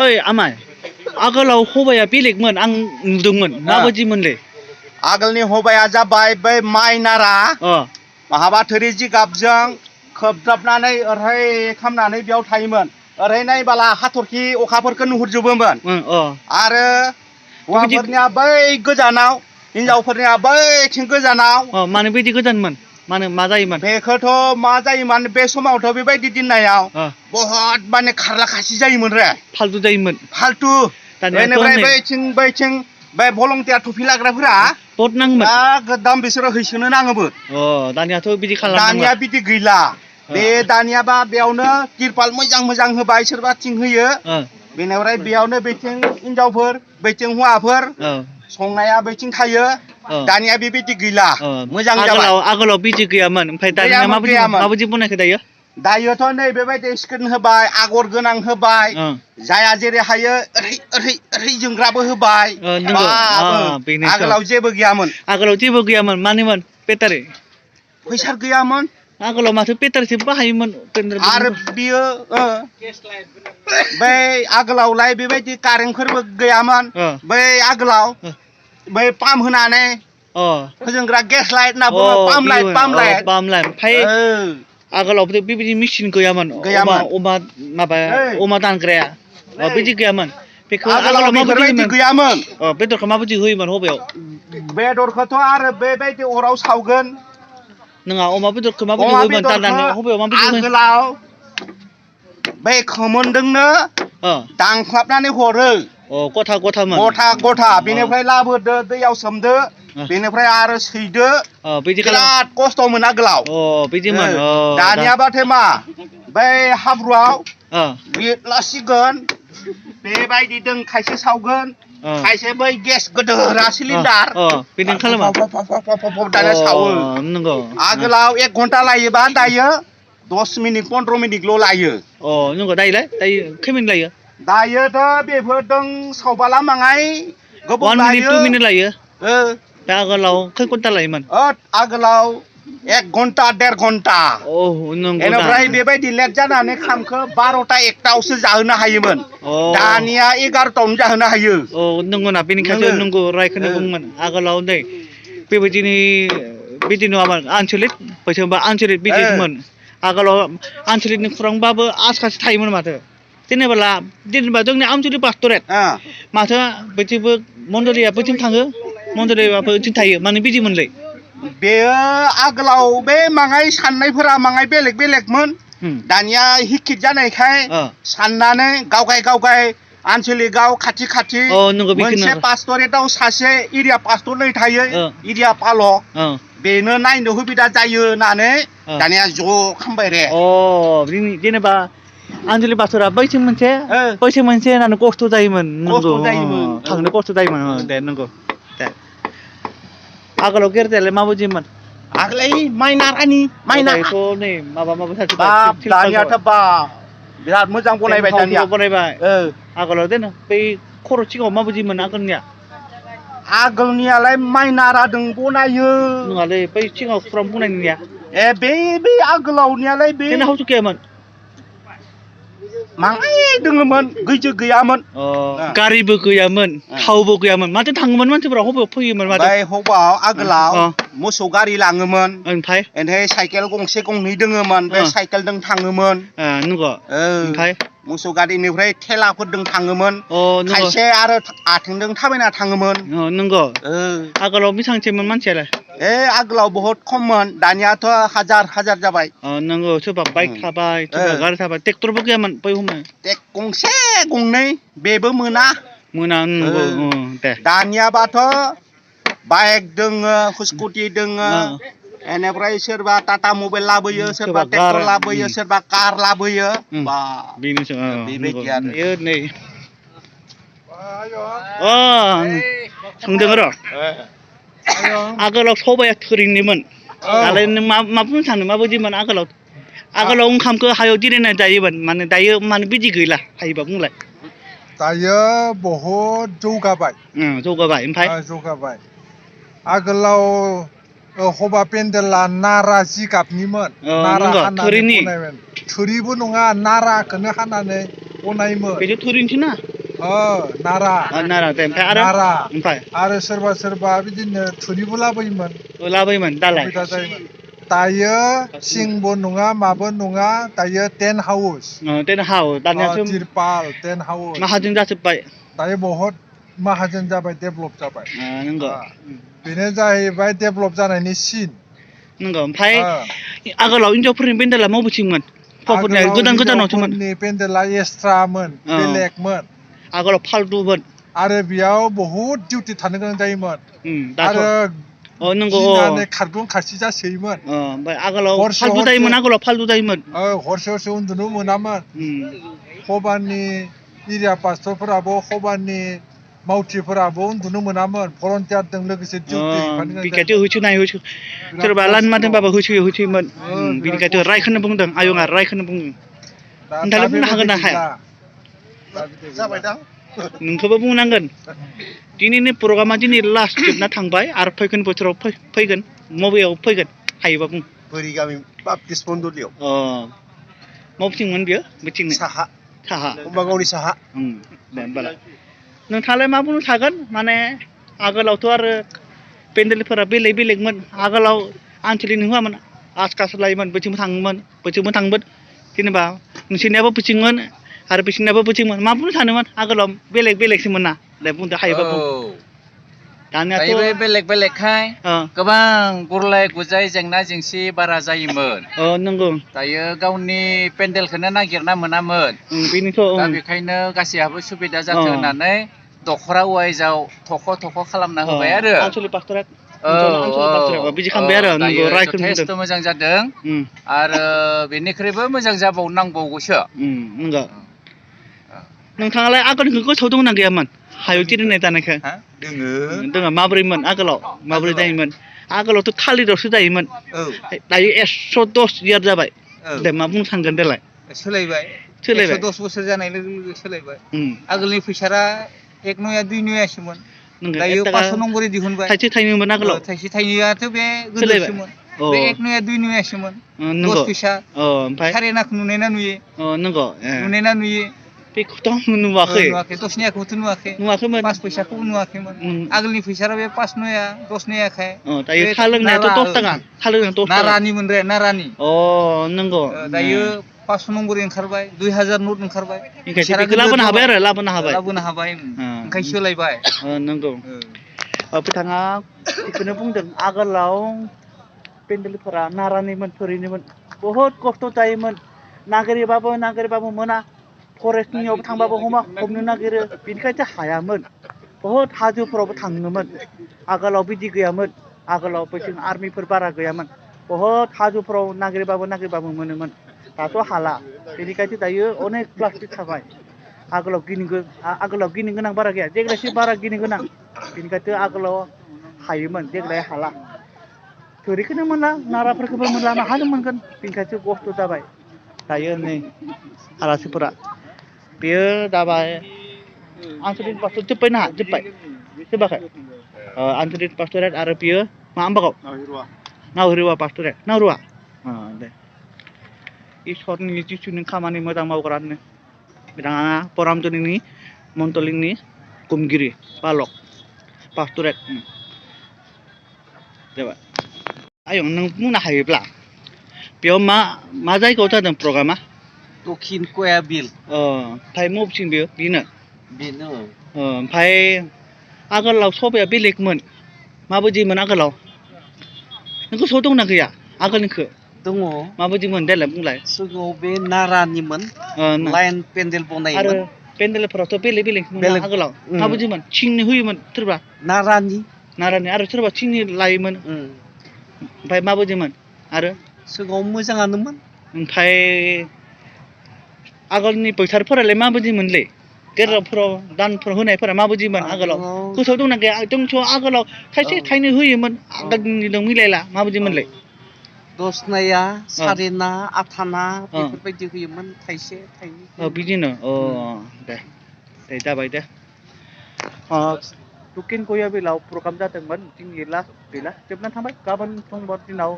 ओइ आमाय आगोलाव हबाया बेलेगमोन आं नुदोंमोन माबायदिमोनलै आगोलनि हबाया जाबाय बै माइ नारा महाबा थोरि जिगाबजों खोबजाबनानै ओरैहाय खामनानै बेयाव थायोमोन ओरैहाय नायबाला हाथरखि अखाफोरखौ नुहुरजोबोमोन आरो हौवाफोरनिया बै गोजानाव हिनजावफोरनिया बैथिं गोजानाव मानो बिदि गोजानमोन मानो मा जायोमोन बेखौथ' मा जायोमोन बे समावथ' बेबायदि दिननायाव बहुद माने खारला खासि जायोमोन रे फाल्तु जायोमोन फाल्तु बेनिफ्राय बैथिं बे भलन्टियार टुपि लाग्राफोरा बहुत नाङोमोन गोदाम बिसोरो हैसोनो नाङोमोन दानियाथ' बिदि खालामनांला दानिया बिदि गैला बे दानियाबा बेयावनो तिरपाल मोजां होबाय सोरबा थिं होयो बेनिफ्राय बेयावनो बैथिं हिनजावफोर बैथिं हौवाफोर संनाया बैथिं थायो दानिया बेबायदि गैला मोजां जाबाय आगोलाव बिदि गैयामोन ओमफ्राय दानिया माबायदि बनायखो दायो दायोथ' नै बेबायदि स्क्रिन होबाय आगर गोनां होबाय जाया जेरै हायो ओरै जोंग्राबो होबाय आगोलाव जेबो गैयामोन मानोमोन बेटारि फैसा गैयामोन आगोलाव माथो बेटारिसो बाहायोमोन आरो बियो बै आगोलावलाय बेबायदि कारेन्टफोरबो गैयामोन बै आगोलाव बै पाम्प होनानै फोजोंग्रा गेस लाइट होनना बुङो पाम्प लाइट ओमफ्राय आगोलावथ' बेबायदि मेचिन गैयामोन अमा दानग्राया बिदि गैयामोन बेखौ आगोलाव बेफोरबायदि गैयामोन बेदरखौ माबायदि होयोमोन हबेयाव बेदरखौथ' आरो बेबायदि अराव सावगोन नङा अमा बेदरखौ माबायदि होयोमोन दाननानै हबेयाव माबायदि आगोलाव बै खोमोनदोंनो दांख्लाबनानै हरो गथा बेनिफ्राय लाबोदो दैयाव सोमदो बेनिफ्राय आरो सैदो बिराद खस्थ'मोन आगोलाव दानियाबाथाय मा बै हाब्रुआव लिरलासिगोन बेबायदि जों खायसे सावगोन खायसे बै गेस गोदोरा सिलिन्डार बिदिनो खालामो दानिया सावो आगोलाव 1 घन्टा लायोबा दायो 10 मिनिट 15 मिनिटल' लायो नंगौ दायोलाय खै मिनिट लायो दायोथ' बेफोरजों सावबाला माङाय गोबाव लायो 1 मिनिट 2 मिनिट लायो दा आगोलाव खै घन्टा लायोमोन आगोलाव 1 घन्टा 1.5 घन्टा बेनिफ्राय बेबायदि लेट जानानै खामखौ 12टा 1टायावसो जाहोनो हायोमोन दानिया 11टायावनो जाहोनो हायो नंगौना बेनिखायनो नंगौ रायखौनो बुंमोन आगोलाव नै बेबायदिनो बिदि नङामोन आनसलिक आनसलिक बिदिमोन आगोलाव आनसलिकनि खौरांबाबो आसखासो थायोमोन माथो जेनेबा जोंनि आनसलिक पास्टरेट माथो बैथिंबो मण्डलिया बैथिं थाङो मण्डलिया बैथिं थायो माने बिदिमोनलै बेयो आगोलाव बे माङाय साननायफोरा माङाय बेलेगमोन दानिया हिखित जानायखाय साननानै गावगाय आनसलिकआव खाथि मोनसे पास्टरेटआव सासे एरिया पास्टर नै थायो एरिया पालक बेनो नायनो सुबिदा जायो होननानै दानिया ज' खालामबाय रे जेनेबा आनसलिक पास्टरा बैथिं मोनसे होननानै खस्थ' जायोमोन थांनो खस्थ' जायोमोन दे नंगौ दे आगोलाव गेरदायालाय माबायदिमोन आगोलाय माइ नारानि नै माबा दानियाथ' बिराद मोजां बनायबाय दानिया आगोलाव देन बै खर' सिगाङाव माबायदिमोन आगोलनियालाय माइ नाराजों बनायो नङालै बै सिगाङाव खुरां बनायनाया बे आगोलावनियालाय बे हावसुकियामोन माङाय दोङोमोन गैयामोन गारिबो गैयामोन थावबो गैयामोन माथो थाङोमोन मानसिफोरा हबेयाव फैयोमोन हबाव आगोलाव मोसौ गारि लाङोमोन ओमफ्राय साइकेल गंसे गंनै दोङोमोन बे साइकेलजों थाङोमोन ओमफ्राय मोसौ गारिनिफ्राय थेलाफोरजों थाङोमोन खायसे आरो आथिंजों थाबायना थाङोमोन नंगौ आगोलाव बेसेबांसोमोन मानसियालाय आगोलाव बहुत खममोन दानियाथ' हाजार जाबाय नंगौ सोरबा बाइक थाबाय सोरबा गारि थाबाय ट्रेक्टरबो गैयामोन बै समाव गंसे गंनै बेबो मोना दे दानियाबाथ' बाइक दोङो स्कुटि दोङो बेनिफ्राय सोरबा टाटा मबाइल लाबोयो सोरबा ट्रेक्टर लाबोयो सोरबा कार लाबोयो बेबायदि आरो नै सोंदों र' आगोलाव सबाया थोरिनिमोन दालाय नों मा बुंनो सानो माबायदिमोन आगोलाव ओंखामखौ हायाव जिरायनानै जायोमोन माने दायो मानो बिदि गैला हायोबा बुंलाय दायो बहुद जौगाबाय ओमफ्राय आगोलाव हबा पेन्देला नारा जिगाबनिमोन नारा हानानै बनायमोन थोरिबो नङा नाराखौनो हानानै बनायोमोन बेथ' थुरिनिसोना नारा नारा दे ओमफ्राय आरो नारा ओमफ्राय आरो सोरबा सोरबा बिदिनो थुरिबो लाबोयोमोन लाबोयोमोन दालाय सुबिदा जायोमोन दायो थिंबो नङा माबो नङा दायो टेन्ट हाउस टेन्ट हाउस दानियासो तिरपाल टेन्ट हाउस माहाजोन जाजोब्बाय दायो बहुत माहाजोन जाबाय डेभलप जाबाय नंगौ बेनो जाहैबाय डेभलप जानायनि सिन नंगौ ओमफ्राय आगोलाव हिनजावफोरनि पेन्देला मावबोथिंमोन हौवाफोरनिया गोदान गोदानावसोमोन हिनजावफोरनि पेन्देला एक्सट्रामोन बेलेगमोन आगोलाव फालतुमोन आरो बेयाव बहुद डिउटि थानो गोनां जायोमोन आरो नंगौ गिनानै खारगुं खारसि जासोयोमोन ओमफ्राय आगोलाव फालतु जायोमोन आगोलाव फालतु जायोमोन हरसे हरसे उन्दुनो मोनामोन खबानि एरिया पास्टरफोराबो खबानि मावथिफोराबो उन्दुनो मोनामोन भलन्टियारजों लोगोसे डिउटि हैफानो गोनां बिखायथ' होसोनाय सोरबा लाइन मादोंबाबो होसोयोमोन बिनिखायथ' रायखौनो बुंदों आयंआ रायखौनो बुंदों नोंथाङालाय बुंनो हागोन ना हाया जाबाय दां नोंखौबो बुंनांगोन दिनैनि प्रग्रामा दिनै लास्ट जोबना थांबाय आरो फैगोन बोथोराव फैगोन मबेयाव फैगोन हायोबा बुं बोरि गामि बापटिस्ट मन्दलियाव मबेथिंमोन बियो बिथिंनो साहा साहा कुम्बागावनि साहा दे होमबालाय नोंथाङालाय मा बुंनो थागोन माने आगोलावथ' आरो पेन्देलफोरा बेलेग बेलेगमोन आगोलाव आनसलिक होआमोन आसकासो लायोमोन बैथिंबो थाङोमोन जेनेबा नोंसोरनियाबो बिथिंमोन आरो बिसोरनियाबो बिथिंमोन मा बुंनो सानोमोन आगोलाव बेलेग बेलेगसोमोन ना दे बुंदो हायोबा बुं दानियाथ' बेलेग बेलेगखाय गोबां गुरलाय गुजाय जेंना जेंसि बारा जायोमोन नंगौ दायो गावनि पेन्देलखौनो नागिरना मोनामोन दा बेखायनो गासैहाबो सुबिदा जाथों होननानै दख'रा वाइजआव थख' खालामना होबाय आरो दायो जथेस्थ' मोजां जादों आरो बेनिख्रुइबो मोजां जाबावनांबावगौसो नोंथाङालाय आगोलनिखौ गोसोआव दंना गैयामोन हायाव तिरनाय दानायखौ दोङो माब्रैमोन आगोलाव माब्रै दायोमोन आगोलावथ' थालिरावसो दायोमोन दायो 110 इयार जाबाय दे मा बुंनो सानगोन देलाय सोलायबाय 110 बोसोर जानाय लोगो लोगो सोलायबाय आगोलनि फैसारा 1 नया 2 नयासोमोन दायो 500 नंबरै दिहुनबाय थाइसे थाइनैमोन आगोलाव थाइसे थाइनैयाथ' बे गोदोसोमोन बे 1 नया 2 नयासोमोन 10 फैसा ओमफ्राय सारेनाखौ नुनाय ना नुयो नंगौ नुनाय ना नुयो बेखौथ' नुवाखै 10 नयाखौबोथ' नुवाखैमोन 5 फैसाखौबो नुवाखैमोन आगोलनि फैसारा बे 5 नया 10 नयाखाय दायो साहा लोंनायाथ' 10 थाखा साहा लोंनाया 10 थाखा नारानिमोन रे नारानि नंगौ दायो 500 नंबरै ओंखारबाय 2000 नट ओंखारबाय बेखौ लाबोनो हाबाय आरो लाबोनो हाबाय ओंखाय सोलायबाय नंगौ बिथाङा बेखौनो बुंदों आगोलाव पेन्देलफोरा नारानिमोन थोरिनिमोन बहुद खस्थ' जायोमोन नागिरबाबो मोना फरेस्टनियावबो थांबाबो हमनो नागिरो बेनिखायनो हायामोन बहुद हाजोफोरावबो थाङोमोन आगोलाव बिदि गैयामोन आगोलाव बैथिं आर्मिफोर बारा गैयामोन बहुद हाजोफोराव नागिरबाबो मोनोमोन दाथ' हाला बेनिखायनो दायो अनेक प्लास्टिक थाबाय आगोलाव गिनो गोनां बारा गैया देग्लायसो बारा गिनो गोनां बेनिखायनो आगोलाव हायोमोन देग्लाय हाला थोरिखौनो मोनला नाराफोरखौबो मोनला माहाजों मोनगोन बेनिखायसो खस्थ' जाबाय दायो नै आलासिफोरा बेयो जाबाय आनसलिक पास्टर जोब्बाखै आनसलिक पास्टरेट आरो बियो मा आम्बागाव नावरुवा पास्टरेट नावरुवा दे इसोरनि जिसुनि खामानि मोजां मावग्रानो बिथाङा परामजनिनि मन्डलिनि कुमगिरि बालक पास्टरेट जाबाय आयं नों बुंनो हायोब्ला बेयाव मा जायगायाव जादों प्रग्रामा दक्षिण कया बिल ओमफ्राय मबेथिं बेनो बेनो ओमफ्राय आगोलाव सबाया बेलेगमोन माबायदिमोन आगोलाव नों गोसोआव दंना गैया आगोलनिखौ दङ माबायदिमोन देलाय बुंलाय सिगाङाव बे नारानिमोन लाइन पेन्देल बनायोमोन आरो पेन्देलफोरावथ' बेलेग आगोलाव माबायदिमोन थिंनि होयोमोन सोरबा नारानि आरो सोरबा थिंनि लायोमोन ओमफ्राय माबायदिमोन आरो सिगाङाव मोजाङानोमोन ओमफ्राय आगोलनि बैसारफोरालाय माबायदिमोनलै गेरावफोराव दानफोर होनायफोरा माबायदिमोन आगोलाव गोसोआव दंना गैया जोंथ' आगोलाव थाइसे थाइनै होयोमोन आगोलनिजों मिलायला माबायदिमोनलै 10 नाया सारेना आथाना बेफोरबायदि होयोमोन थाइसे थाइनै बिदिनो दे जाबाय दे दक्षिण कया बिलाव प्रग्राम जादोंमोन दिनै लास्ट गैला जोबना थांबाय गाबोन समबार दिनाव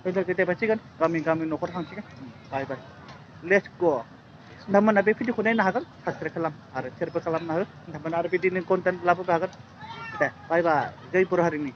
लोगो देबायसिगोन गामि न'खर थांसिगोन बाय लेट्स ग नोंथांमोना बे भिडिअखौ नायनो हागोन साबस्क्राइब खालाम आरो शेयारबो खालामना हो नोंथांमोना आरो बिदिनो कन्टेन्ट लाबोनो हागोन दे बाय बाय जै बर' हारिनि